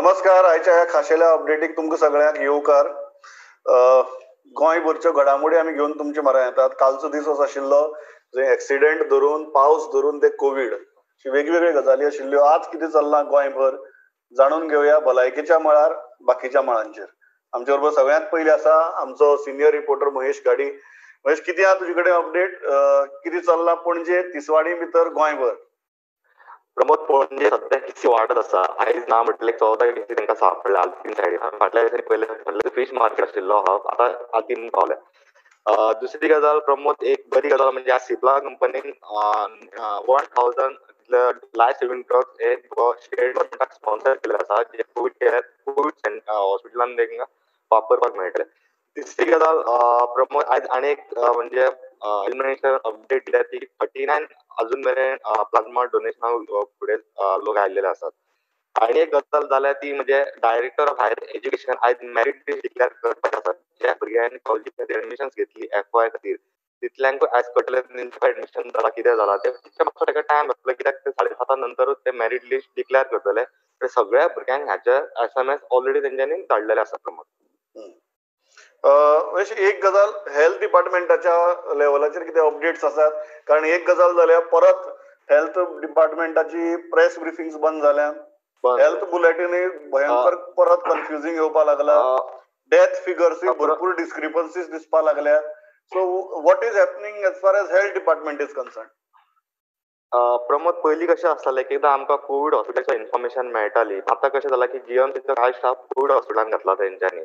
नमस्कार. आयच्या ह्या खाशेल्या अपडेटीक तुमकां सगळ्यांक येवकार. गोंयभरच्यो घडामोडी आमी घेवन तुमचे म्हऱ्यांत येतात. कालचो दीस असो आशिल्लो जंय एक्सिडेंट धरून, पावस धरून ते कोवीड अशी वेगवेगळ्यो गजाली आशिल्ल्यो. आज कितें चल्लां गोंयभर जाणून घेवया, भलायकेच्या मळार, बाकीच्या मळांचेर. आमचे बरोबर सगळ्यांत पयलीं आसा आमचो सिनियर रिपोर्टर महेश घाडी. महेश, कितें आसा तुजे कडेन अपडेट? कितें चल्लां पणजे, तिसवाडी भितर, गोंयभर? प्रमोद, पणजे सद्या केसी वाडत आसा. आयज ना म्हटल्यार 14 केसी तांकां सापडल्या आल्तीन सायडीन. फाटल्या दिसांनी पयले फिश मार्केट आशिल्लो हब, आतां आल्तीन पावल्या. दुसरी गजाल प्रमोद, एक बरी गजाल म्हणजे आज सिप्ला कंपनीन 1000 लायफ सेविंग ड्रग्स हे स्टेट गव्हर्मेंटाक स्पॉन्सर केल्ले आसा, जे कोवीड केअर, कोवीड हॉस्पिटलान तांकां वापरपाक मेळटले. तिसरी गजाल प्रमोद, आयज आनी एक म्हणजे एलिमिनेशन अपडेट दिल्या ती 39 अजून मेरेन प्लाझ्मा डोनेशनाक फुडें लोक आयिल्ले आसात. आनी एक गजाल जाल्या ती म्हणजे डायरेक्टर ऑफ हायर एज्युकेशन आयज मेरीट लिस्ट डिक्लेअर करपाचे आसात. ज्या भुरग्यांनी कॉलेजी खातीर एडमिशन्स घेतली एफ वाय खातीर, तितल्यांकूय आयज कळटलें तेंचें एडमिशन जालां कितें जालां तें. मातसो ताका टायम लागतलो, कित्याक ते 7:30 नंतरूच ते मेरीट लिस्ट डिक्लेअर करतले. सगळ्या भुरग्यांक हाचे SMS already तेंच्यांनी धाडलेले आसात. प्रमोद, एक गजाल हेल्थ डिपार्टमेंटाच्या लेवलाचेर कितें अपडेट्स आसात? कारण एक गजाल जाल्या, परत हेल्थ डिपार्टमेंटाची प्रेस ब्रिफिंग्स बंद जाल्यात, हेल्थ बुलेटिनूय भयंकर परत कन्फ्युजींग येवपा लागला, डेथ फिगर्सूय भरपूर डिस्क्रिपन्सीज दिसपा लागल्यात. So what is happening as far as health department is concern? Pramod, पयलीं कशें आसतालें, एक एकदां आमकां कोवीड हॉस्पिटलाचें इन्फॉर्मेशन मेळटाली. आतां कशें जालां की जीएमसीचो कांय स्टाफ कोवीड हॉस्पिटलान घातला तेंच्यांनी,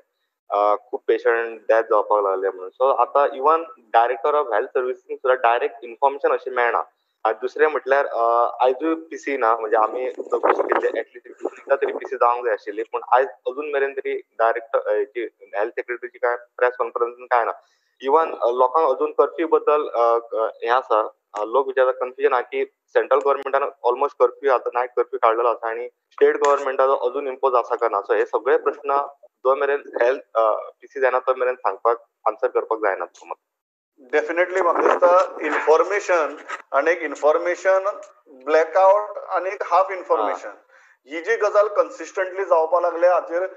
खूब पेशंट डेथ जावपाक लागले म्हणून. सो आतां even director of health सर्विसीन सुद्दां डायरेक्ट इन्फॉर्मेशन अशें मेळना. आनी दुसरें म्हटल्यार आयजूय पीसी ना, म्हणजे आमी चवकशी केल्ली एटलिस्ट एकदां तरी पीसी जावंक जाय आशिल्ली, पूण आयज अजून मेरेन तरी डायरेक्टर हेल्थ सेक्रेटरीची काय प्रेस कॉन्फरन्स काय ना. इवन लोकांक अजून कर्फ्यू बद्दल हें आसा, लोक विचारता, कन्फ्युजन आहा की सेंट्रल गव्हर्मेंटान ऑलमोस्ट कर्फ्यू आतां नायट कर्फ्यू काडलेलो आसा आनी स्टेट गव्हर्मेंटाचो अजून इम्पोज आसा काय ना. सो हे सगळे प्रश्न जो मेरेन हेल्थ पीसी जायना तो मेरेन सांगपाक, आन्सर करपाक जायना. डेफिनेटली म्हाका दिसता इन्फॉर्मेशन आनी एक इन्फॉर्मेशन ब्लॅकआउट आनी एक हाफ इन्फॉर्मेशन ही जी गजाल कन्सिस्टंटली जावपा लागल्या, हाचेर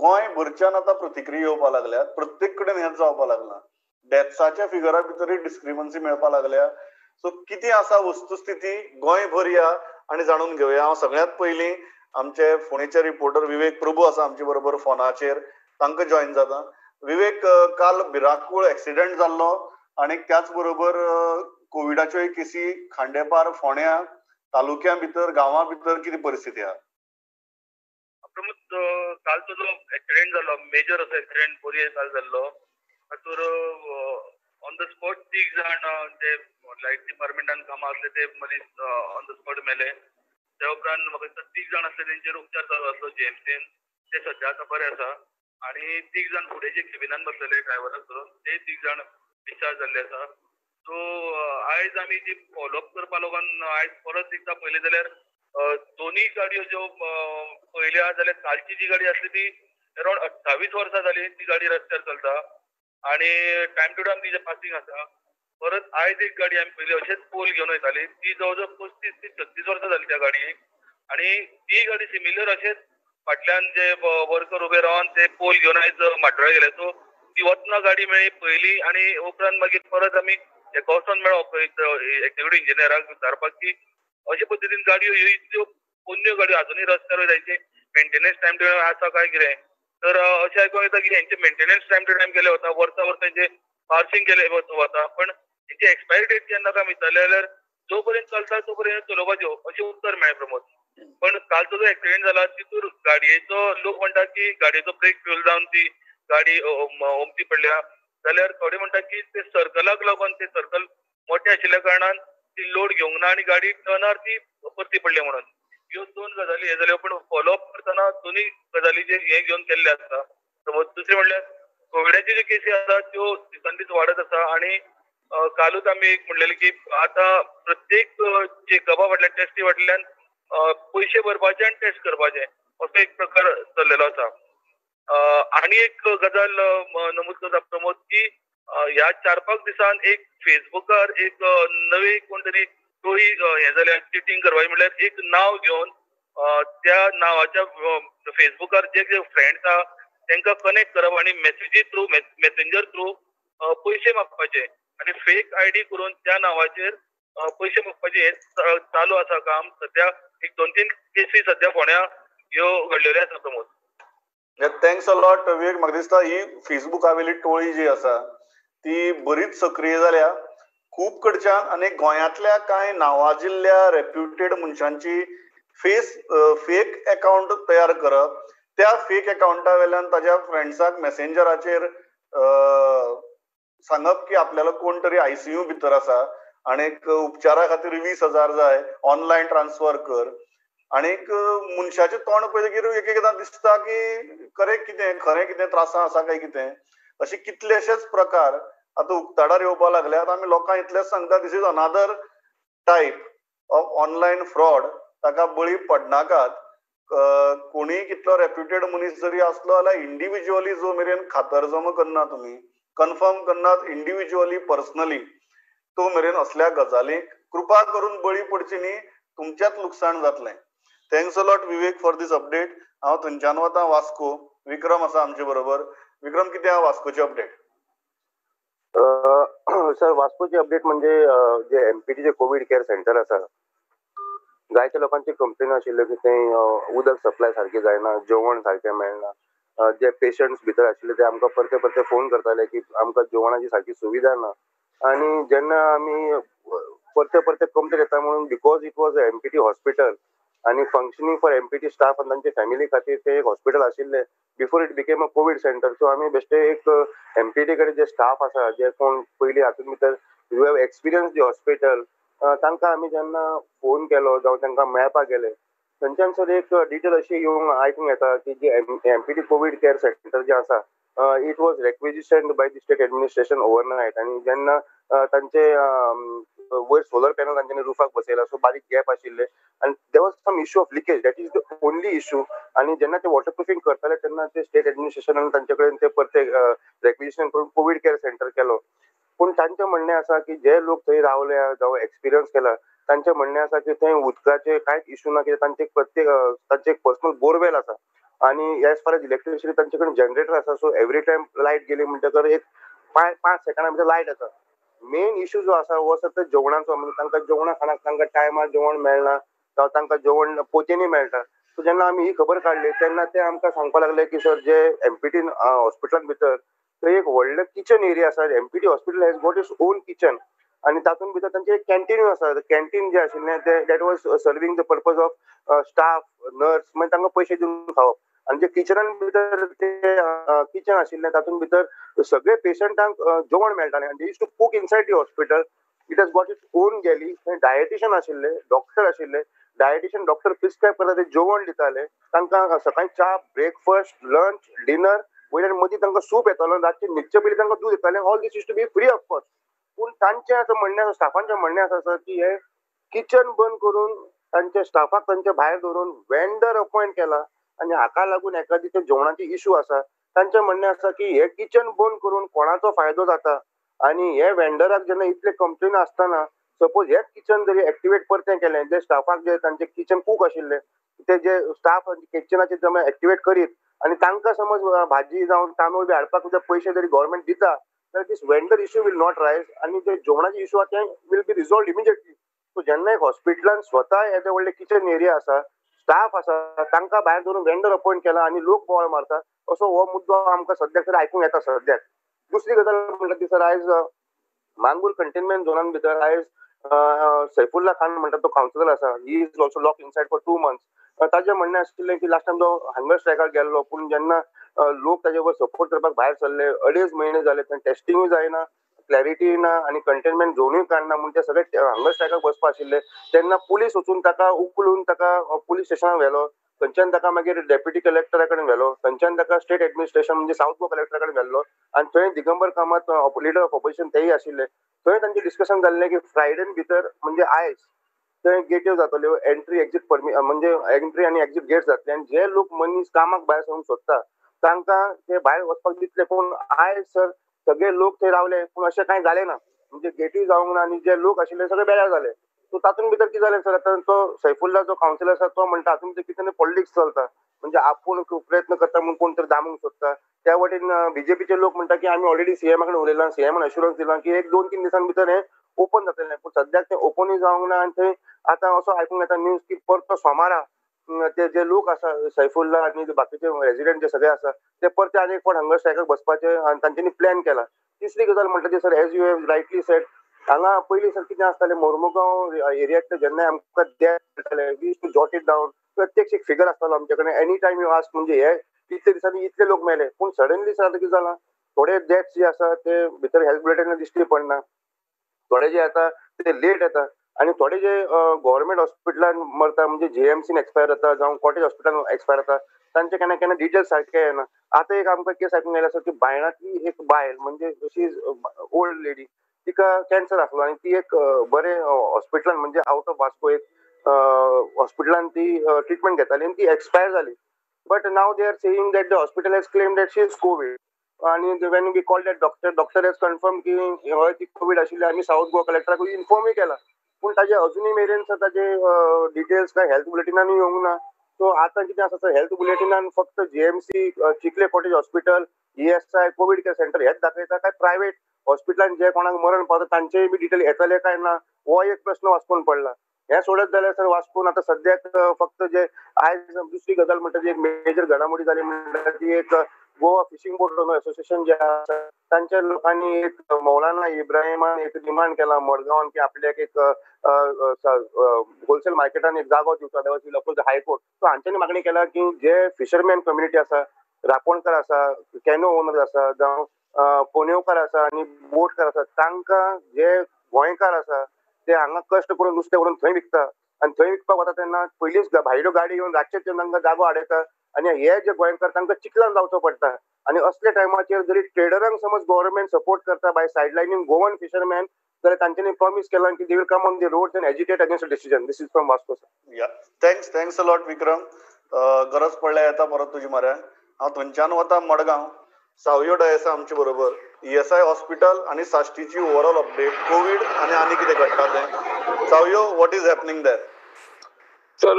गोंय भरच्यान आतां प्रतिक्रिया येवपा लागल्यात. प्रत्येक कडेन हेंच जावपा लागलां. डेथ्साच्या फिगरा भितरूय डिस्क्रिपन्सी मेळपा लागल्या. सो कितें आसा वस्तुस्थिती, गोंयभर या आनी जाणून घेवया. हांव सगळ्यांत पयलीं आमचे फोंडेचे रिपोर्टर विवेक प्रभू आसा आमचे बरोबर फोनाचेर, तांकां जॉयन जाता. विवेक, काल भिरांकूळ एक्सिडेंट जाल्लो आनी त्याच बरोबर कोविडाच्योय केसी खांडेपार, फोंड्या तालुक्या भितर, गांवां भितर कितें परिस्थिती आहा? प्रमोद, कालचो जो एक्सिडेंट जालो, मेजर असो एक्सिडेंट बोरये काल जाल्लो, तातूंत ऑन the spot 3 जाण जे लायट डिपार्टमेंटान कामां आसले ते मनीस ऑन the spot मेले. त्या उपरांत म्हाका दिसता 3 जाण आसले तेंचेर उपचार चालू आसलो जीएमसीन, ते सद्या आतां बरे आसा. आनी 3 जाण फुडें जे केबिनान बसलेले ड्रायव्हराक धरून ते 3 जाण डिस्चार्ज जाल्ले आसा. सो आयज आमी जी फॉलोअप करपा लागून आयज परत एकदां पळयलें जाल्यार दोनूय गाडयो ज्यो पळयल्या जाल्यार कालची जी गाडी आसली ती अरावंड 28 वर्सां जाली ती गाडी रस्त्यार चलता आनी टायम टू टायम तिजें पासींग आसा. परत आयज एक गाडी आमी पळयली अशेंच पोल घेवन वयताली, ती जवळ जवळ 35 ते 36 वर्सां जाली त्या गाडयेक आनी ती गाडी सिमिलर अशेंच फाटल्यान जे वर्कर उबे रावन ते पोल घेवन आयज म्हाड्डोळा गेले. सो ती वतना गाडी मेळ्ळी पयली आनी उपरांत मागीर परत आमी हेका वचोन मेळ्ळो एक्झिक्युटीव इंजिनियराक विचारपाक की अशे पद्दतीन गाडयो ह्यो इतल्यो पोन्न्यो गाडयो अजुनूय रस्त्यार वयता, हेंचे मेंटेनन्स टायम टू टायम आसा काय कितें. तर अशें आयकूंक येता की हेंचे मेंटेनन्स टायम टू टायम केले वता, वर्सा वर्सा हेंचे पार्सिंग केले वता, पण हेंची एक्सपायरी डेट केन्ना काय विचारले जाल्यार जो पर्यंत चलता तो पर्यंत चलोवपाच्यो अशें उत्तर मेळ्ळें प्रमोद. पण कालचो जो एक्सिडेंट जाला तितूर गाडयेचो लोक म्हणटा की गाडयेचो ब्रेक फेल जावन ती गाडी ओमती पडल्या, जाल्यार थोडे म्हणटा की ते सर्कलाक लागून ते सर्कल मोठे आशिल्ल्या कारणान ती लोड घेवंक ना आनी गाडी टर्नार ती परती पडली म्हणून. ह्यो 2 गजाली हे जाल्यो, पूण फॉलोअप करतना दोनूय गजालीचेर हें घेवन केल्लें आसा. दुसरें म्हणल्यार कोविडाच्यो ज्यो केसी आसा त्यो दिसान दीस वाडत आसा आनी कालूच आमी एक म्हणलेलें की आतां प्रत्येक चेकअपा फाटल्यान, टेस्टी फाटल्यान पयशे भरपाचे आनी टेस्ट करपाचे असो एक प्रकार चल्लेलो आसा. आनी एक गजाल नमूद करता प्रमोद की ह्या 4-5 दिसान एक फेसबुकार एक नवी कोण तरी टोळी हें जाल्या, चिटींग करपाची, म्हणल्यार एक नांव घेवन त्या नांवाच्या फेसबुकार जे जे फ्रेंड्स आहा तांकां कनेक्ट करप आनी मॅसेजी थ्रू, मॅसेंजर थ्रू पयशे मागपाचे आनी फेक आयडी करून त्या नांवाचेर पयशे मागपाचे हे चालू आसा काम. सद्या एक 2-3 केसी सद्या फोंड्या ह्यो घडलेल्यो आसा. Pramod, thanks a lot Vivek. म्हाका दिसता ही फेसबुका वयली टोळी जी आसा ती बरीच सक्रीय जाल्या खूब कडच्यान आनी गोंयांतल्या कांय नांवाजिल्ल्या रेप्युटेड मनशांची फेक अकाउंट तयार करप, त्या फेक अकाउंटा वेल्यान ताज्या फ्रेंड्साक मॅसेंजराचेर सांगप की आपल्याला कोण तरी आयसीयू भितर आसा आनी उपचारा खातीर 20,000 जाय, ऑनलायन ट्रान्सफर कर. आनीक मनशाचें तोंड पळयतकीर एक एकदां दिसता की खरें कितें, खरें कितें त्रासां आसा काय कितें. अशे कितलेशेच प्रकार आतां उक्ताडार येवपाक लागल्यात. आमी लोकांक इतलेंच सांगता, this is another type of online fraud. ताका बळी पडनाकात. कोणीय कितलो रेप्युटेड मनीस जरी आसलो जाल्यार इंडिविज्युअली जो मेरेन खातरजमा करना, तुमी कन्फर्म करनात इंडिविज्युअली पर्सनली, तो मेरेन असल्या गजालींक कृपा करून बळी पडची न्ही, तुमच्याच लुकसाण जातलें. Thanks a lot Vivek for this update. हांव थंयच्यान वता वास्को. विक्रम आसा आमचे बरोबर. विक्रम, कितें आहा वास्कोची अपडेट? सर, वास्कोची अपडेट म्हणजे जे एमपीटीचे कोवीड केअर सेंटर आसा, जायत्या लोकांची कंप्लेन आशिल्ल्यो की थंय उदक सप्लाय सारकी जायना, जेवण सारकें मेळना. जे पेशंट्स भितर आशिल्ले ते आमकां परते परते फोन करताले की आमकां जेवणाची सारकी सुविधा ना. आनी जेन्ना आमी परते परते कंप्लेन येता म्हणून, because it was MPT hospital आनी फंक्शनींग फॉर एमपीटी स्टाफ आनी तांचे फॅमिली खातीर ते एक हॉस्पिटल आशिल्लें before it became a COVID centre. So आमी बेश्टे एक एमपीटी कडेन जे स्टाफ आसा, जे कोण पयलीं हातूंत भितर you have experience the hospital, तांकां आमी जेन्ना फोन केलो जावं तांकां मेळपाक गेले, थंयच्यान सर एक डिटेल अशी येवंक आयकूंक येता की जे एमपीटी कोवीड केअर सेंटर जें आसा, it was requisitioned by the state administration overnight. आनी जेन्ना तांचे वयर सोलर पॅनल तांच्यांनी रुफाक बसयला, सो बारीक गॅप आशिल्ले आनी there was some issue of leakage, that is the only issue. आनी जेन्ना ते वॉटरप्रुफींग करताले तेन्ना ते स्टेट एडमिनिस्ट्रेशनान तांचे कडेन ते परते रेक्विजिशन करून कोवीड केअर सेंटर केलो. पूण तांचें म्हणणें आसा की जे लोक थंय रावले जावं एक्सपिरियन्स केला, तांचें म्हणणें आसा की थंय उदकाचे कांयच इशू ना, कित्याक तांचे प्रत्येक तांचे एक पर्सनल बोरवेल आसा आनी एज फार एज इलेक्ट्रिसिटी तांचे कडेन जनरेटर आसा. सो एवरी टायम लायट गेली म्हणटकर एक 5-5 सेकंडां भितर लायट येता. मेन इशू जो आसा हो सर ते जेवणाचो, म्हणजे तांकां जेवणा खाणाक तांकां टायमार जेवण मेळना जावं तांकां जेवण पोतेनी मेळटा. सो जेन्ना आमी ही खबर काडली तेन्ना ते आमकां सांगपाक लागले की सर, जे एमपीटी हॉस्पिटलान भितर थंय एक व्हडलें किचन एरिया आसा. MPT hospital has got its own kitchen आनी तातूंत भितर तांचें एक कॅन्टीनूय आसा. कॅन्टीन जें आशिल्लें तें that was serving the purpose of staff, nurse, मागीर तांकां पयशे दिवन खावप. आनी जे किचनान भितर ते किचन आशिल्लें तातूंत भितर सगळे पेशंटांक जेवण मेळटालें आनी they used to cook inside the hospital. It has got its own galley. थंय डायटिशियन आशिल्ले, डॉक्टर आशिल्ले. डायटिशियन डॉक्टर प्रिस्क्रायब करता ते जेवण दिताले तांकां. सकाळी च्या, ब्रेकफास्ट, लंच, डिनर, वयल्यान मदीं तांकां सूप येतालो, रातचें न्हिदचे पयलीं तांकां दूद येतालें. All this used to be free of cost. पूण तांचें आतां म्हणणें आसा, स्टाफांचें म्हणणें आसा सर की हे किचन बंद करून तांच्या स्टाफाक तांच्या भायर दवरून वेंडर अपॉयंट केला आनी हाका लागून एकादी ते जेवणाची इशू आसा. तांचें म्हणणें आसा की हे किचन बंद करून कोणाचो फायदो जाता आनी हे वेंडराक जेन्ना इतले कंप्लेन आसतना सपोज हेच किचन जरी एक्टिवेट परतें केलें, जे स्टाफाक जे तांचे किचन कूक आशिल्ले ते जे स्टाफ किचनाचे जमा एक्टिवेट करीत आनी तांकां समज भाजी जावं तांदूळ बी हाडपाक सुद्दां पयशे जरी गव्हर्मेंट दिता जाल्यार this vendor issue will not rise आनी जे जेवणाचे इशू आसा ते will be resolved immediately. So जेन्ना एक हॉस्पिटलान स्वता येदे व्हडले किचन एरिया आसा, स्टाफ आसा, तांकां भायर दवरून वेंडर अपॉयंट केला आनी लोक बोवाळ मारता, असो हो मुद्दो आमकां सद्याक तरी आयकूंक येता सद्याक. दुसरी गजाल म्हणटा ती सर, आयज मांगूर कंटेनमेंट झोनान भितर आयज सैफुल्ला खान म्हणटा तो कावन्सिलर आसा, he is also lock inside for 2 months. ताजें म्हणणें आशिल्लें की लास्ट टायम तो हंगर स्ट्रायकार गेल्लो, पूण जेन्ना लोक ताजे वर सपोर्ट करपाक भायर सरले, 2.5 म्हयने जाले थंय टेस्टिंगूय जायना, क्लॅरिटी ना आनी कंटेनमेंट झोनूय काडना म्हूण ते सगळे हंगर स्ट्रायकाक बसपा आशिल्ले. तेन्ना पुलीस वचून ताका उखलून ताका पुलीस स्टेशनाक व्हेलो, थंयच्यान ताका मागीर डेप्युटी कलेक्टरा कडेन व्हेलो, थंयच्यान ताका स्टेट एडमिनिस्ट्रेशन म्हणजे सावथ गोवा कलेक्टरा कडेन व्हेल्लो आनी थंय Digambar Kamat leader of opposition तेय आशिल्ले. थंय तांचें डिस्कशन जाल्लें की फ्रायडेन भितर म्हणजे आयज थंय गेट्यो जातल्यो, एंट्री एक्झीट परमिट म्हणजे एंट्री आनी एक्झीट गेट जातले आनी जे लोक मनीस कामाक भायर सरूंक सोदता तांकां ते भायर वचपाक दितले. पूण आयज सर सगळे लोक थंय रावले पूण अशें कांय जालें ना, म्हणजे गेटूय जावंक ना आनी जे लोक आशिल्ले सगळे बेजार जाले. सो तातूंत भितर कितें जालें सर, आतां तो सैफुल्ला जो कावन्सिलर आसा तो म्हणटा हातूंत भितर कितें पॉलिटिक्स चलता, म्हणजे आपूण प्रयत्न करता म्हणून कोण तरी दामूंक सोदता. त्या वटेन बीजेपीचे लोक म्हणटा की आमी ऑलरेडी सीएमा कडेन उलयलां, सीएमान अश्युरन्स दिलां की 1-2-3 दिसां भितर हें ओपन जातलें, पूण सद्याक तें ओपनूय जावंक ना. आनी थंय आतां असो आयकूंक येता न्यूज की परतो सोमारा ते जे लोक आसा सैफुल्ला आनी बाकीचे रेजिडेंट जे सगळे आसा ते परते आनी एक फावट हंगर स्ट्रायकाक बसपाचे आनी तांच्यांनी प्लॅन केला. तिसरी गजाल म्हणटा ती sir, as you have rightly said, हांगा पयलीं सर कितें आसतालें, मोर्मुगांव एरियांतले जेन्ना आमकां डेथ मेळटाले we used to jot it down, प्रत्यक्ष एक फिगर आसतालो आमचे कडेन, एनी टायम you ask म्हणजे हे इतले दिसांनी इतले लोक मेले. पूण सडनली सर आतां कितें जालां, थोडे डेथ्स जे आसा ते भितर हेल्थ बुलेटिनान दिश्टी पडना, थोडे जे येता ते लेट येता, आनी थोडे जे गव्हर्मेंट हॉस्पिटलान मरता म्हणजे जीएमसीन एक्सपायर जाता जावं कॉटेज हॉस्पिटलान एक्सपायर जाता, तांचे केन्ना केन्ना डिटेल्स सारके येना. आतां एक आमकां केस आयकूंक आयला सर की बायणांतली एक बायल म्हणजे शी is old lady, तिका कॅन्सर आसलो आनी ती एक बरें हॉस्पिटलान म्हणजे आवट ऑफ वास्को एक हॉस्पिटलान ती ट्रिटमेंट घेताली आनी ती एक्सपायर जाली. But now they are saying that the hospital has claim that she is COVID, आनी when we call that doctor, doctor has confirm की हय ती कोवीड आशिल्ली. आमी सावथ गोवा कलेक्टराकूय इन्फॉर्मूय केला, पूण ताजे अजुनूय मेरेन सर ताजे डिटेल्स काय हेल्थ बुलेटिनानूय येवंक ना. सो आतां कितें आसा सर, हेल्थ बुलेटिनान फक्त GMC, Chikhale cottage hospital, ESI, COVID care centre हेच दाखयता, काय प्रायवेट हॉस्पिटलान जे कोणाक मरण पावता तांचेय बी डिटेल येतले काय ना, हो एक प्रश्न वास्कोन पडला. हें सोडत जाल्यार सर वास्कोन आतां सद्याक फक्त जे आयज दुसरी गजाल म्हणटा ती एक मेजर घडामोडी जाली म्हणटा ती एक गोवा फिशींग बोट ओनर असोसिएशन जे आसा तांच्या लोकांनी एक मौलाना इब्राहिमान एक डिमांड केला मडगांवान की आपल्याक एक होलसेल मार्केटान एक जागो दिवचो, otherwise will approach high court. So हांच्यांनी मागणी केला की जे फिशरमॅन कम्युनिटी आसा, रांपोणकार आसा, कॅनो ओनर आसा, जावं पोनेवकार आसा आनी बोटकार आसा, तांकां जे गोंयकार आसा ते हांगा कश्ट करून नुस्तें व्हरून थंय विकता आनी थंय विकपाक वता तेन्ना पयलींच भायल्यो गाडी येवन रातचेच तांकां जागो आडयता आनी हे जे गोंयकार तांकां चिखलान जावचो पडटा. आनी असल्या टायमाचेर जरी ट्रेडरांक समज गव्हर्मेंट सपोर्ट करता बाय सायडलायनींग गोवन फिशरमॅन, जाल्यार तांच्यांनी प्रॉमीस केलां की they will come on the roads and agitate against decision. This is from Vasco sir. Yeah, thanks thanks a lot Vikram. गरज पडल्यार येता परत तुजी म्हऱ्यान. हांव थंयच्यान वता मडगांव, सावयो डायसा आमचे बरोबर, ईएसआय हॉस्पिटल आनी साश्टीची ओवरऑल अपडेट, कोवीड आनी आनी कितें घडटा तें. Savio, what is happening there? Sir,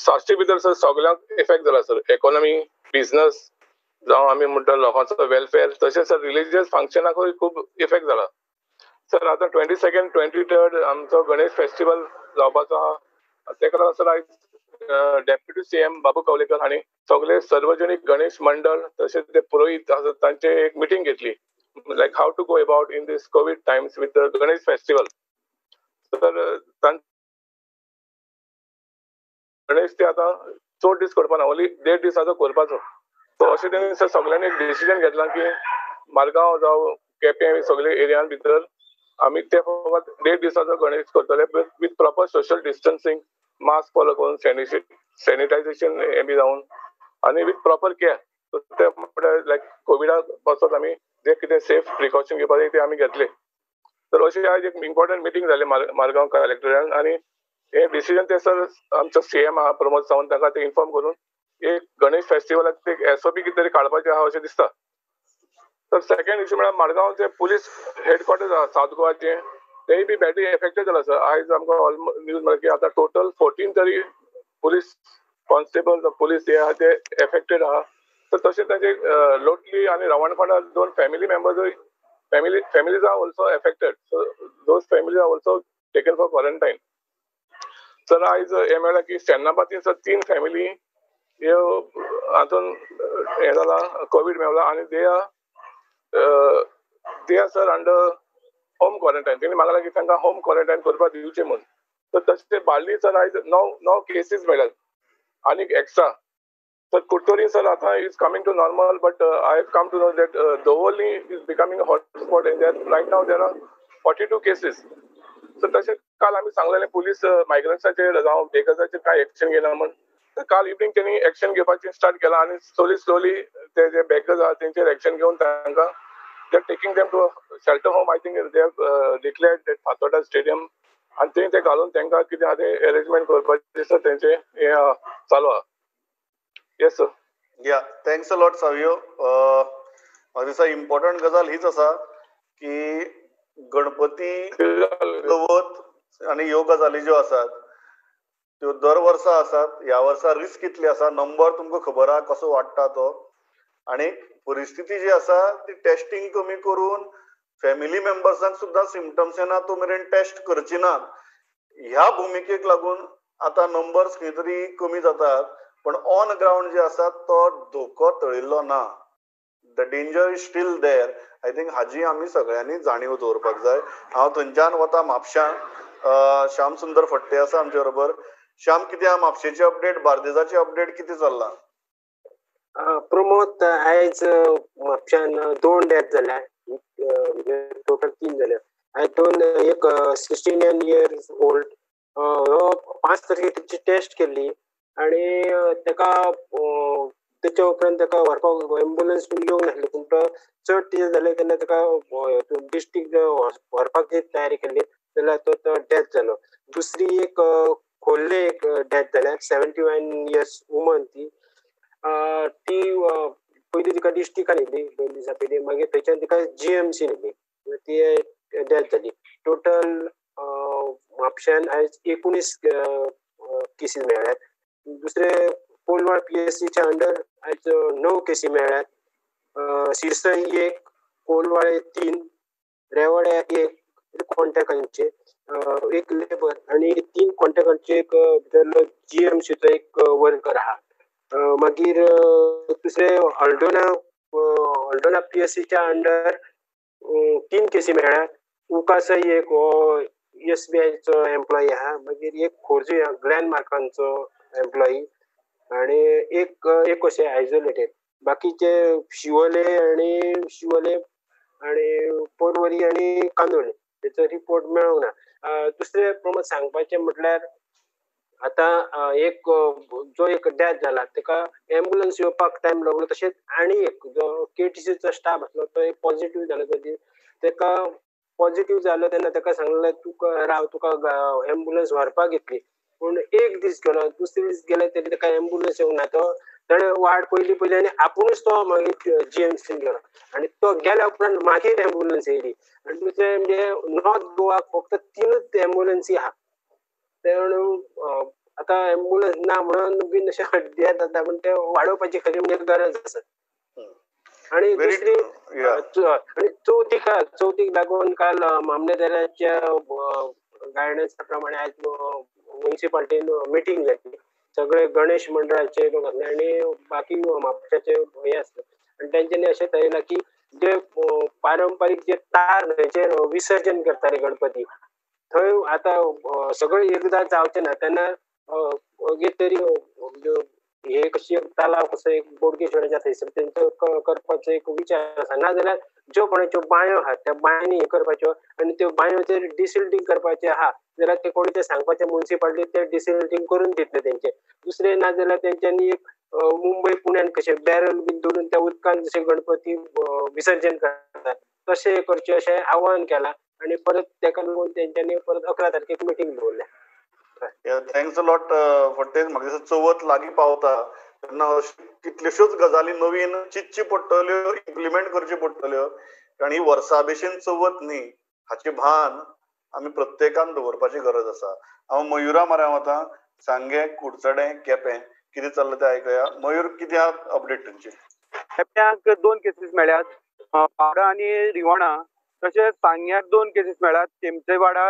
Sashti भितर सर सगळ्यांक इफेक्ट जाला सर, इकॉनॉमी, बिझनस जावं आमी म्हणटा लोकांचो वेलफेअर, तशेंच सर रिलिजियस फंक्शनाकूय खूब इफेक्ट जाला सर. आतां 22nd 23rd आमचो गणेश फेस्टिवल जावपाचो आहा, तेका लागून सर आयज डेप्युटी सीएम बाबू कवलेकर हांणी सगळे सार्वजनीक गणेश मंडळ तशेंच ते पुरोहीत आसा तांचे एक मिटींग घेतली, like how to go about in this COVID times with the Ganesh festival. Sir Ganesh ते आतां चड दीस करपा ना, ओन्ली 1.5 दिसाचो करपाचो. सो अशें तेणी सर सगळ्यांनी एक डिसिजन घेतलां की मारगांव जावं केपें सगळे एरियान भितर आमी ते फकत 1.5 दिसाचो गणेश करतले with proper social distancing, mask follow करून, सॅनिटायझेशन हें बी जावन आनी विथ प्रॉपर केअर. सो ते म्हणल्यार लायक कोविडा पासत आमी जे कितें सेफ प्रिकॉशन घेवपाचे ते आमी घेतले. तर अशी आयज एक इम्पॉर्टंट मिटींग जाली मारगांव कलेक्टरान आनी हे डिसिजन ते सर आमचो सीएम आहा प्रमोद सावंत ताका ते इन्फॉर्म करून एक गणेश फेस्टिवलाक एक एसओपी कितें तरी काडपाचें आहा अशें दिसता. तर सेकंड इश्यू म्हळ्यार मारगांवचे पुलीस हेडक्वॉर्टर्स आहा सावथ गोवाचे, तेय बी बॅडली एफेक्टेड जाला सर. आयज आमकां ऑलमोस्ट न्यूज मेळ्ळा की आतां टोटल 14 तरी पुलीस कॉन्स्टेबल पुलीस हे आहा ते एफेक्टेड आहा. तर तशें तांचे लोटली आनी रावणकोंडा 2 family members, families are also affected, so those families are also taken for quarantine. Sir आयज हें मेळ्ळां की सेन्नापातीन सर 3 फॅमिली ह्यो हातून हें जाला, कोवीड मेवला आनी they are sir under home quarantine. तेणी मागलां की तांकां होम क्वॉरंटायन करपाक दिवचें म्हूण. तर तशें बार्ली सर आयज 9 केसीस मेळ्ळ्यात आनीक एक्स्ट्रा. सर कुडतरी सर आतां is coming to normal, but I have come to know that Davorlim is becoming a hotspot and there right now there are 42 cases. So तशें काल आमी सांगलेलें पुलीस मायग्रंट्साचेर जावं बेकर्साचेर कांय एक्शन घेना म्हूण. तर काल इवनींग तेणी एक्शन घेवपाचें स्टार्ट केलां आनी स्लोली स्लोली ते जे बेकर्स आहा तेंचेर एक्शन घेवन तांकां they are taking them to a shelter home. I think they have declared that Fatorda stadium आनी थंय ते घालून तांकां कितें आहा तें एरेंजमेंट करपाचें सर तेंचें हें चालू आहा. Yes sir. Yeah, thanks a lot Savio. म्हाका दिसता इम्पॉर्टंट गजाल हीच आसा की गणपती चवथ आनी ह्यो गजाली ज्यो आसात त्यो दर वर्सा आसात. ह्या वर्सा रिस्क कितली आसा, नंबर तुमकां खबर आहा कसो वाडटा तो, आनी परिस्थिती जी आसा ती टेस्टिंग कमी करून फॅमिली मेंबर्सांक सुद्दां सिमटम्स येना तो मेरेन टेस्ट करची नात. ह्या भुमिकेक लागून आतां नंबर्स खंय तरी कमी जातात, पण ऑन ग्रावंड जे आसा तो धोको टळिल्लो ना. The danger is still there. I think हाजी आमी सगळ्यांनी जाणीव दवरपाक जाय. हांव थंयच्यान वता म्हापश्यां. श्याम सुंदर फट्टे आसा आमचे बरोबर. श्याम, कितें आहा म्हापशेची अपडेट, बार्देजाची अपडेट कितें चल्लां? प्रमोद, आयज म्हापश्यान 2 डेथ जाल्या, म्हणजे टोटल 3 जाल्या. आयज 2, एक 69 इयर्स ओल्ड, हो 5 तारखेक तेची टेस्ट केल्ली आनी तेका तेच्या उपरांत तेका व्हरपाक एम्बुलन्स बीन येवंक नासली, पूण तो चड कितें जालें तेन्ना तेका डिस्ट्रिक्ट व्हरपाक जी तयारी केल्ली जाल्यार तो डेथ जालो. दुसरी एक खोर्ले एक डेथ जाल्या, 71 इयर्स वुमन, ती ती पयलीं तिका डिस्ट्रिक्टान येयली 2 दिसां पयलीं, मागीर थंयच्यान तिका जीएमसीन येयली, ती डेथ जाली. टोटल म्हापश्यान आयज 19 केसीस मेळ्ळ्यात. दुसरे कोलवाळ पीएससीच्या अंडर आयज 9 केसी मेळ्ळ्यात. सिरसई 1, कोलवाळे 3, रेवाड्या 1 कॉन्टॅक्टांचे, 1 लेबर आनी 3 कॉन्टॅक्टांचे, एक भितर जीएमसीचो एक वर्कर आहा. मागीर दुसरे हल्दोणा, हल्दोणा पीएससीच्या अंडर 3 केसी मेळ्ळ्यात. उकासई 1 हो एसबीआयचो एम्प्लॉई आहा, मागीर एक खोर्जी ग्लॅन मार्कांचो एम्प्लॉई आनी एक एक अशें आयसोलेटेड. बाकीचे शिवोले आनी शिवोले आनी पोरवरी आनी कांदोळे तेचो रिपोर्ट मेळोंक ना. दुसरें प्रमोद सांगपाचें म्हटल्यार आतां एक जो एक डेथ जाला तेका एम्बुलन्स येवपाक टायम लागलो, तशेंच आनी एक जो केटीसीचो स्टाफ आसलो तो एक पॉझिटिव्ह जालो, तेका पॉझिटिव्ह जालो तेन्ना तेका सांगलें तुका राव, तुका एम्बुलन्स व्हरपाक येतली, पूण एक दीस गेलो, दुसरे दीस गेले तरी तेका एम्बुलन्स येवंक ना. तो ताणें वाट पयली पयली आनी आपुणूच तो मागीर जीएमसीन गेलो आनी तो गेल्या उपरांत मागीर एम्बुलन्स येयली. आनी दुसरें म्हणजे नॉर्थ गोवाक फक्त 3 एम्बुलन्सी आहा, ते आतां एम्बुलन्स ना म्हणून बीन अशें डेथ जाता, पूण ते वाडोवपाची खरी म्हणजे गरज आसा. आनी दुसरी आनी चवथीक चवथीक लागून काल मामलेदाराच्या गायडन्सा प्रमाणे आयज म्युनिसिपालिटीन मिटींग जाली, सगळे गणेश मंडळाचे लोक आसले आनी बाकी म्हापशाचे हे आसले, आनी तेंच्यांनी अशें थारायलां की जे पारंपारीक जे तार न्हंयचेर विसर्जन करताले गणपती, थंय आतां सगळें एकदां जावचें ना, तेन्ना एक तरी हे कशी तलाव कसो एक बोडगेश्वराच्या थंयसर तेंचो करपाचो एक विचार आसा. नाजाल्यार ज्यो कोणाच्यो बांयो आहात त्या बांयांनी हें करपाच्यो आनी त्यो बांयोचेर डिसिल्टींग करपाचें आहा जाल्यार ते कोणी ते सांगपाचें म्युनिसिपालिटी ते डिसिल्टींग करून दितले तेंचें. दुसरें नाजाल्यार तेंच्यांनी एक मुंबय पुण्यान कशें बॅरल बीन दवरून त्या उदकान जशें गणपती विसर्जन करतात तशें करचें अशें आव्हान केलां आनी परत तेका लागून तेंच्यांनी परत 11 तारखेक मिटींग दवरल्या. Thanks a lot Phadte. म्हाका दिसता चवथ लागीं पावता तेन्ना कितल्योश्योच गजाली नवीन चिंतची पडटल्यो, इम्प्लिमेंट करच्यो पडटल्यो, कारण ही वर्सा भशेन चवथ न्ही हाचें भान आमी प्रत्येकान दवरपाची गरज आसा. हांव मयुरा मऱ्या वता. सांगें, कुडचडें, केपें कितें चल्लां तें आयकुया. मयूर, कितें अपडेट तुमची? केप्यांक 2 केसीस मेळ्ळ्यात, पावडा आनी रिवणा. तशेंच सांग्याक 2 केसीस मेळ्ळ्यात, तेमचेवाडा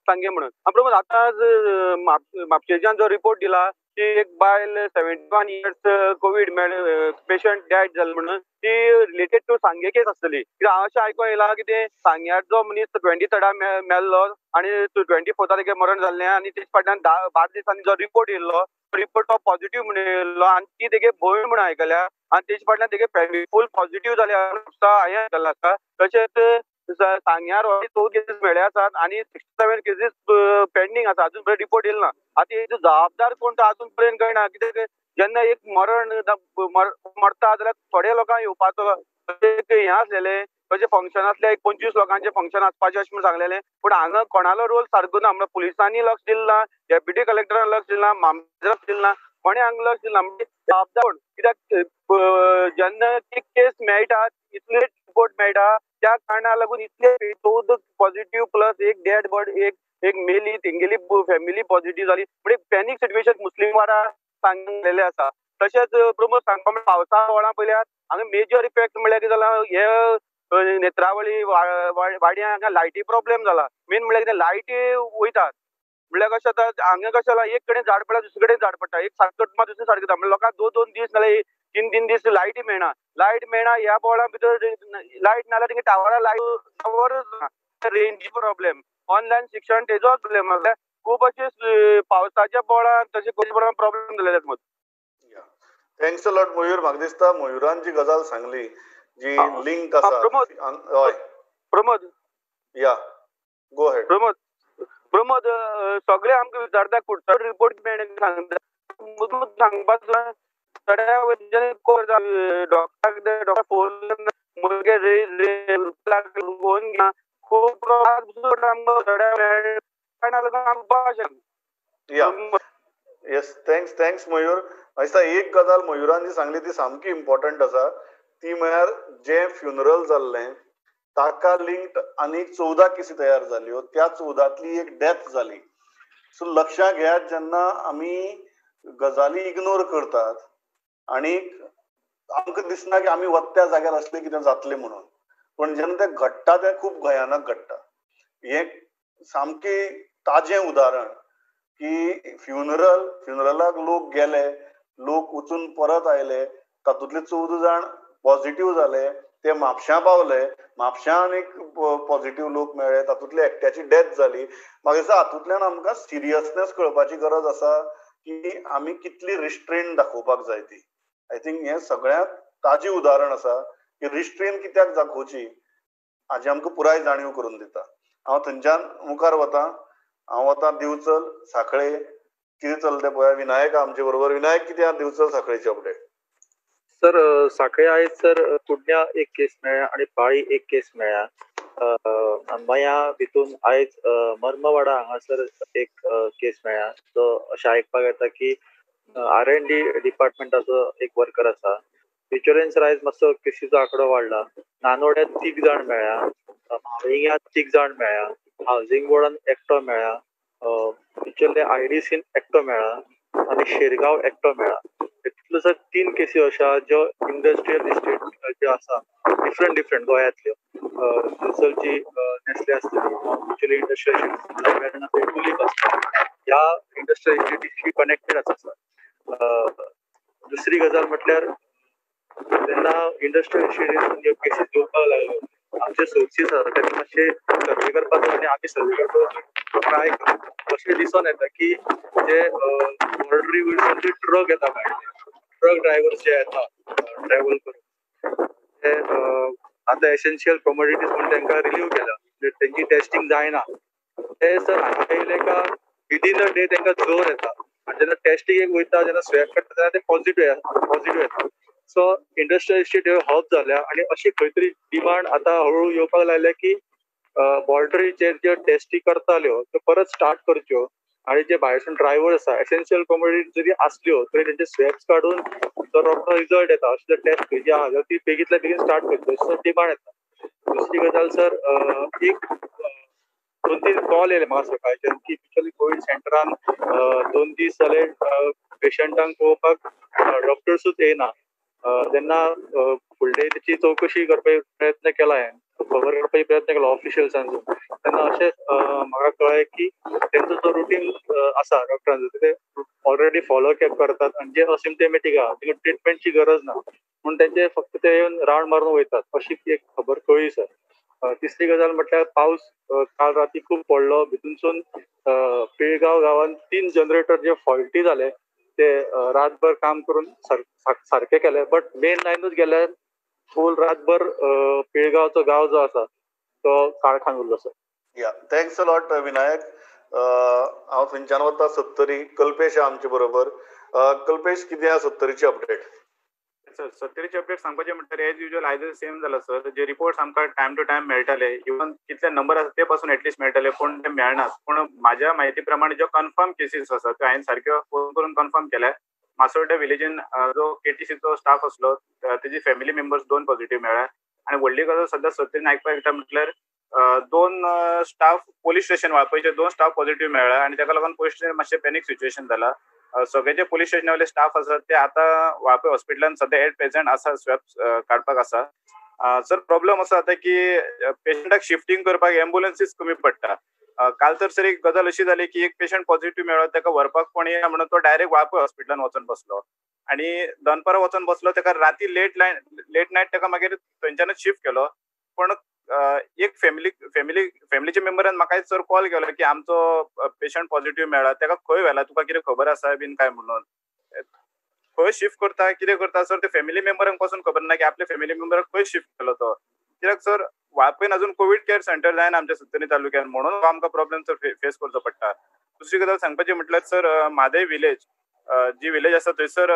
सांगे म्हणून. प्रमोद, आतां म्हापशेच्यान जो रिपोर्ट दिला ती एक बायल 71 इयर्स कोवीड मेळ पेशंट डेथ जाली म्हणून, ती रिलेटेड टू सांगे केस आसतली. कित्याक हांव अशें आयकूंक येयलां की ते सांग्यार जो मनीस 23 मेल्लो आनी 24 तारखेक मरण जाल्लें आनी तेजे फाटल्यान 10-12 दिसांनी जो रिपोर्ट येयल्लो रिपोर्ट तो पॉझिटिव्ह म्हणून येयल्लो आनी ती तेगे भयण म्हणून आयकल्या आनी तेजे फाटल्यान तेगे फॅमिली फूल पॉझिटिव्ह जाल्या हांवें आयकल्लें आसा. तशेंच सांग्यार 14 केसीस मेळ्ळे आसात आनी 67 केसीस पेंडींग आसा, अजून पर्यंत रिपोर्ट येयला ना. आतां हेजो जबाबदार कोण तो अजून पर्यंत कळना, कित्याक जेन्ना एक मरण मरता जाल्यार थोडे लोकांक येवपाचो एक हें आसलेलें, तशें फंक्शन आसलें, एक 25 लोकांचें फंक्शन आसपाचें अशें म्हूण सांगलेलें, पूण हांगा कोणालो रोल सारको ना. म्हणल्यार पुलिसांनी लक्ष दिलें ना, डेप्युटी कलेक्टरान लक्ष दिलें ना, मामलेदारान लक्ष दिलें ना, कोणें हांगा लक्ष दिलें ना. म्हणजे जबाबदार कोण? कित्याक जेन्ना एक केस मेळटा इतले रिपोर्ट मेळटा त्या कारणाक लागून इतले 14 पॉझिटिव्ह प्लस एक डेड बॉडी, एक मेली, तेंगेली फॅमिली पॉझिटिव्ह जाली. म्हणजे पॅनीक सिट्युएशन मुस्लिमवाडा सांगलेले आसा. तशेंच प्रमोद सांगपा म्हणल्यार पावसा वळां पळयल्यार हांगा मेजर इफेक्ट म्हणल्यार कितें जाला, हे नेत्रावळी वाड्यां हांगा लायटी प्रॉब्लेम जाला. मेन म्हणल्यार कितें लायटी वयतात, म्हणल्यार कशें जाता हांगा कशें जाला, एक कडेन झाड पडटा दुसरे कडेन झाड पडटा, एक सारकें मात दुसरें सारकें जाता. म्हणल्यार लोकांक 2-2 दीस नाल्यार 3-3 दीस लायटी मेळना. लायट मेळना ह्या बोळां भितर लायट नाल्यार तेंगे टावरा लायट टावरच ना, रेंजी प्रॉब्लेम, ऑनलायन शिक्षण तेजोच प्रॉब्लेम आसा. खूब अशे पावसाच्या बोळान तशें खूब प्रॉब्लेम जालेले आसा. Thanks a lot Mayur. म्हाका दिसता मयुरान जी गजाल सांगली जी लिंक आसा. हय प्रमोद, या गो अहेड. प्रमोद प्रमोद सगळे आमकां विचारता कुडचड रिपोर्ट मेळ्ळे सांगता, सांगपाक डॉक्टराक डॉक्टर फोन मुगे फोन घेना, खूब या येस. Thanks thanks Mayur. दिसता एक गजाल मयुरान जी सांगली ती सामकी इम्पॉर्टंट आसा, ती म्हळ्यार जें फ्युनरल जाल्लें ताका लिंक्ड आनी 14 केसी तयार जाल्यो, त्या 14तली एक डेथ जाली. सो लक्षां घेयात, जेन्ना आमी गजाली इग्नोर करतात आनी आमकां दिसना की आमी वता त्या जाग्यार असलें कितें जातलें म्हणून, पण जेन्ना तें घडटा तें खूब भयानक घडटा. हें सामकी ताजें उदाहरण की फ्युनरलाक लोक गेले, लोक वचून परत आयले, तातूंतले 14 जाण पॉझिटिव्ह जाले, ते म्हापश्यां पावले, म्हापश्यां आनीक पॉझिटिव्ह लोक मेळ्ळे, तातूंतले एकट्याची डेथ जाली. म्हाका दिसता हातूंतल्यान आमकां सिरियसनेस कळपाची गरज आसा की आमी कितली रिस्ट्रेन दाखोवपाक जाय ती. I think हें सगळ्यांत ताजें उदाहरण आसा की रिस्ट्रेन कित्याक दाखोवची हाजी आमकां पुराय जाणीव करून दिता. हांव थंयच्यान मुखार वता, हांव वता दिवचल साखळे, कितें चलता पळया. विनायक आमचे बरोबर. विनायक, कितें आहा दिवचल साखळेची अपडेट? सर साखळे आयज सर कुडण्या एक केस मेळ्ळ्या आनी पाळी एक केस मेळ्ळ्या. मया भितून आयज मर्मवाडा हांगासर एक केस मेळ्ळ्या. सो अशें आयकपाक येता की R&D डिपार्टमेंटाचो एक वर्कर आसा. बिचोलेन सर आयज मातसो केसीचो आंकडो वाडला. नानोड्यांत 3 जाण मेळ्ळ्या, म्हावळिंग्यांत 3 जाण मेळ्ळ्या, हावजींग बोर्डान एकटो मेळ्ळा, बिचोले IDCन एकटो मेळ्ळा आनी शिरगांव एकटो मेळ्ळा. तितल्यो सर 3 केसी अश्यो आहा ज्यो इंडस्ट्रियल इस्टेट ज्यो आसा डिफरंट डिफरंट गोंयांतल्यो, दिवचलची नेस्ले आसतली, Bicholim industrial estate, Verna Tulip आसता, ह्या इंडस्ट्रियल इस्टेटीशी कनेक्टेड आसा सर. दुसरी गजाल म्हटल्यार जेन्ना इंडस्ट्रियल इस्टेटीसून ह्यो केसीस येवपाक लागल्यो, आमचे सोर्सीस आसा तेन्ना मातशे सर्वे करपाचो आनी आमी सर्वे करपाचो ट्राय करू. अशें दिसून येता की जे बॉर्डरी वयल्यान जे ट्रक येता भायले, ट्रक ड्रायव्हर्स जे येता ट्रॅव्हल करून, ते आतां एसेन्शियल कमोडिटीज म्हूण तांकां रिलीव केला, तेंची टेस्टींग जायना. ते सर हांगा येयले का विदीन अ डे तांकां जोर येता आनी जेन्ना टेस्टिंगेक वयता जेन्ना स्वॅब काडटा तेन्ना ते पॉझिटिव्ह येता. सो इंडस्ट्रियल इस्टेट ह्यो हब जाल्या आनी अशी खंय तरी डिमांड आतां हळूहळू येवपाक लागल्या की बॉर्डरीचेर ज्यो टेस्टी करताल्यो त्यो परत स्टार्ट करच्यो आनी जे भायरसून ड्रायव्हर आसा एसेन्शियल कमोडिटी जरी आसल्यो तरी तेंचे स्वॅब्स काडून जो रोखडो रिजल्ट येता अशी जर टेस्ट खंयची आहा जाल्यार ती बेगींतल्या बेगीन स्टार्ट करची असो डिमांड येता. दुसरी गजाल सर, एक 2-3 कॉल येयले म्हाका सकाळच्यान की बिचोली कोवीड सेंटरान 2 दीस जाले पेशंटांक पळोवपाक डॉक्टर्सूच येयना. तेन्ना फुडले तेची चवकशी करपाक प्रयत्न केला हांवें, खबर काडपाचो प्रयत्न केलो ऑफिशियल्सांचो. तेन्ना अशें म्हाका कळ्ळें की तेंचो जो रुटीन आसा डॉक्टरांचो ते ऑलरेडी फॉलो करतात आनी जे असिम्टमॅटीक आहा तेंकां ट्रिटमेंटची गरज ना म्हूण तेंचे फक्त ते येवन रावंड मारून वयतात अशी एक खबर कळ्ळी सर. तिसरी गजाल म्हटल्यार पावस काल राती खूब पडलो, भितूनसून पिळगांव गांवांत 3 जनरेटर जे फॉल्टी जाले ते रातभर काम करून सारके केले, बट मेन लायनूच गेल्यार फूल रातभर पिळगांवचो गांव जो आसा तो काळखान उरलो सर. या thanks a lot Vinayak. हांव थंयच्यान वता सत्तरी. कल्पेश आमचे बरोबर. कल्पेश, कितें आहा सत्तरीची अपडेट? सर सत्तरीची अपडेट सांगपाचें म्हणल्यार एज युजल आयज सेम जाला सर. जे रिपोर्ट्स आमकां टायम टू टायम मेळटाले, इवन कितले नंबर आसा ते पासून एटलिस्ट मेळटाले, पूण ते मेळनात. पूण म्हाज्या म्हायती प्रमाणे ज्यो कन्फर्म केसीस आसा त्यो हांवें सारक्यो फोन करून कन्फर्म केल्या. मासोड्डें विलेजीन जो केटीसीचो स्टाफ आसलो तेजी फॅमिली मेंबर्स 2 पॉझिटिव्ह मेळ्ळ्या. आनी व्हडली गजाल सद्या सत्तरीन आयकपाक येता म्हटल्यार 2 स्टाफ पोलीस स्टेशन वाळपयचे 2 स्टाफ पॉझिटिव्ह मेळ्ळा आनी ताका लागून पोलीस स्टेशन मातशें पॅनीक सिच्युएशन जाला. सगळे जे पोलीस स्टेशना वयले स्टाफ आसात ते आतां वाळपय हॉस्पिटलान सद्या एट प्रेझेंट आसा, स्वॅब काडपाक आसा. सर प्रॉब्लम असो जाता की पेशंटाक शिफ्टींग करपाक एम्बुलन्सीस कमी पडटा. काल तर सर एक गजाल अशी जाली की एक पेशंट पॉझिटिव्ह मेळ्ळो, ताका व्हरपाक कोण येना म्हणून तो डायरेक्ट वाळपय हॉस्पिटलान वचून बसलो आनी दनपारां वचून बसलो. ताका राती लेट नायट ताका मागीर थंयच्यानच शिफ्ट केलो. पण एक फॅमिलीच्या मेंबरान म्हाका सर कॉल केलो की आमचो पेशंट पॉझिटिव्ह मेळ्ळा, ताका खंय व्हेला तुका कितें खबर आसा बीन काय म्हणून. खंय शिफ्ट करता कितें करता सर ते फॅमिली मेंबरांक पासून खबर ना की आपल्या फॅमिली मेंबराक खंय शिफ्ट केलो तो. कित्याक सर वाळपयन अजून कोवीड केअर सेंटर जायना आमच्या सत्तरी तालुक्यान, म्हणून आमकां प्रॉब्लम सर फेस करचो पडटा. दुसरी गजाल सांगपाची म्हटल्यार सर म्हादय विलेज जी विलेज आसा थंयसर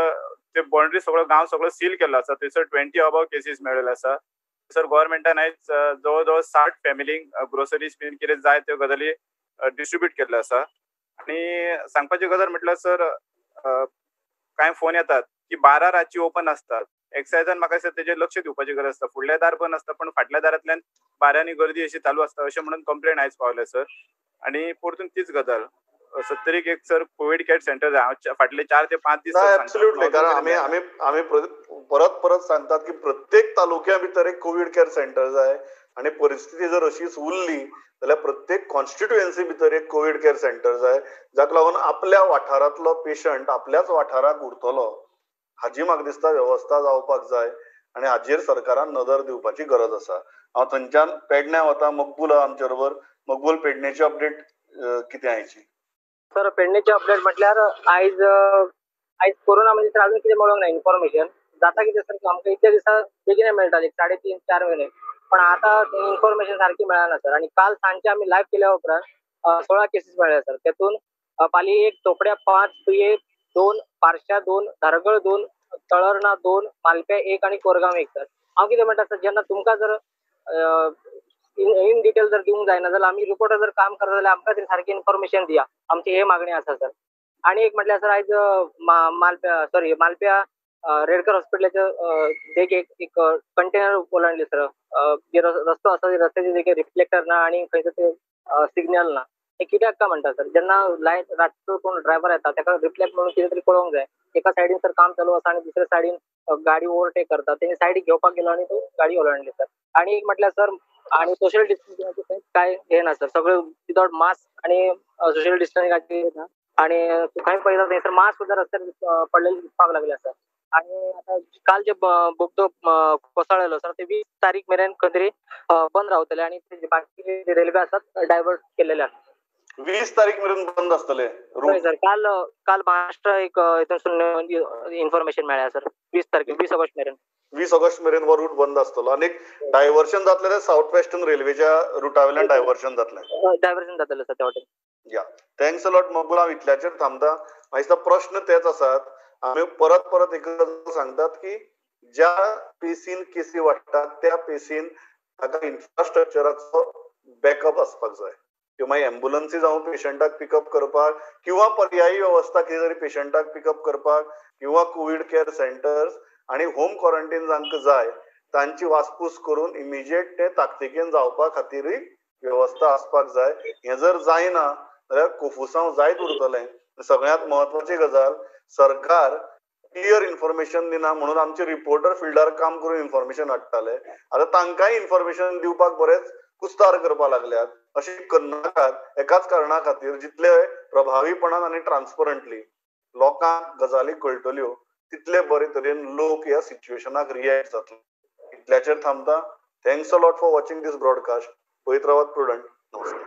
ते बाउंड्री सगळो गांव सगळो सील केल्लो आसा. थंयसर 20 अबाव केसीस मेळिल्ले आसा. सर गव्हर्मेंटान आयज जवळ जवळ 60 फॅमिलींक ग्रोसरीज बीन कितें जाय त्यो गजाली डिस्ट्रिब्यूट केल्ल्यो आसा. आनी सांगपाची गजाल म्हटल्यार सर कांय फोन येतात की 12 रातची ओपन आसतात. एक्सायजान म्हाका दिसता तेजेर लक्ष दिवपाची गरज आसता. फुडलें दार बंद आसता पण फाटल्या दारांतल्यान बाऱ्यांनी गर्दी अशी चालू आसता अशें म्हणून कंप्लेन आयज पावले सर. आनी परतून तीच गजाल सत्तरीक एक सर कोवीड केअर सेंटर जाय. फाटले 4 ते 5 दीस ऍब्सोल्युटली, कारण आमी आमी आमी परत परत सांगतात की प्रत्येक तालुक्या भितर एक कोवीड केअर सेंटर जाय आनी परिस्थिती जर अशीच उरली जाल्यार प्रत्येक कॉन्स्टिट्युएन्सी भितर एक कोवीड केअर सेंटर जाय, जाका लागून आपल्या वाठारांतलो पेशंट आपल्याच वाठाराक उरतलो हाजी म्हाका दिसता वेवस्था जावपाक जाय आनी हाजेर सरकारान नदर दिवपाची गरज आसा. हांव थंयच्यान पेडण्या वता, मकबूल आमचे बरोबर. मकबूल, पेडणेची अपडेट कितें आयची? सर पेडणेची अपडेट म्हटल्यार आयज आयज कोरोना म्हणजे सर अजून कितें मेळोंक ना इन्फॉर्मेशन. जाता कितें सर आमकां इतल्या दिसा बेगीन मेळटाले 3.5 4 म्हयने, पण आता इन्फॉर्मेशन सारकी मेळना सर. आनी काल सांजचे आमी लायव्ह केल्या उपरांत 16 केसीस मेळ्ळे सर. तेतून पाली 1, चोपड्या 5, तुये 2, पारशा 2, धारगळ 2, तळर्णा 2, मालप्या 1 आनी कोरगांव 1 सर. हांव कितें म्हणटा सर, जेन्ना तुमकां जर इन डिटेल जर दिवंक जायना जाल्यार आमी रिपोर्टर जर काम करता जाल्यार आमकां तरी सारकी इन्फॉर्मेशन दिया, आमची हे मागणी आसा सर. आनी एक म्हटल्यार सर आयज मालप्या रेडकर हॉस्पिटलाच्या देगेक एक कंटेनर ओलांडली सर. जे रस्तो आसा रस्त्याचे देगेक रिफ्लेक्टर ना आनी खंयचो ते सिग्नल ना, हे कित्याक काय म्हणटा सर? जेन्ना लायट रातचो कोण ड्रायव्हर येता ताका रिफ्लेक्ट म्हणून कितें तरी पळोवंक जाय. एका सायडीन सर काम चालू आसा आनी दुसऱ्या सायडीन गाडी ओवरटेक करता, तेणी सायडीक घेवपाक गेलो आनी तो गाडी ओलांडली सर. आनी एक म्हटल्यार सर आनी सोशल डिस्टन्सिंगाचे काय हे ना सर, सगळे विदाउट मास्क आनी सोशल डिस्टन्सिंगाचे ना. आनी खंय पळयता थंयसर मास्क सुद्दां रस्त्यार पडलेले दिसपाक लागले सर. आनी आतां काल जे बोगदो कोसळ्ळेलो सर ते 20 तारीख मेरेन खंय तरी बंद रावतले आनी बाकी रेल्वे आसात डायवर्ट केल्लेले आसा. 20 तारीख मेरेन बंद आसतले सर. काल काल महाराष्ट्र एक थंयसून इन्फॉर्मेशन मेळ्ळ्या सर, 20 तारखे 20 ऑगस्ट मेरेन 20 ऑगस्ट मेरेन हो रूट बंद आसतलो. आनी डायवर्शन जातलें सावथ वेस्टर्न रेल्वेच्या रुटा वयल्यान डायवर्शन जातलें. डायवर्शन जातलें सर त्या वाटेन. या thanks a lot Maqbool. हांव इतल्याचेर थांबता. म्हाका दिसता प्रश्न तेच आसात. आमी परत परत एक सांगतात की ज्या पेसीन केसी वाडटात त्या पेसीन ताका इन्फ्रास्ट्रक्चराचो बॅकअप आसपाक जाय, किंवा मागीर एम्बुलन्सी जावं पेशंटाक पिकअप करपाक, किंवा पर्यायी वेवस्था कितें तरी पेशंटाक पिकअप करपाक, किंवा कोवीड केअर सेंटर्स आनी होम क्वॉरंटीन जांकां जाय तांची वासपूस करून इमिजिएट ते ताकतिकेन जावपा खातीरूय वेवस्था आसपाक जाय. हें जर जायना जाल्यार कोफुसांव जायत उरतलें. सगळ्यांत म्हत्वाची गजाल, सरकार क्लियर इन्फॉर्मेशन दिना म्हणून आमचे रिपोर्टर फिल्डार काम करून इन्फॉर्मेशन हाडटाले, आतां तांकांय इन्फॉर्मेशन दिवपाक बरेच कुस्तार करपाक लागल्यात. अशें करनाकात एकाच कारणा खातीर, जितले प्रभावीपणान आनी ट्रान्सपरंटली लोकांक गजाली कळटल्यो तितले बरे तरेन लोक ह्या सिच्युएशनाक रिएक्ट जातले. इतल्याचेर थांबता. Thanks a lot for watching this broadcast. पळयत रावात प्रुडंट. नमस्कार.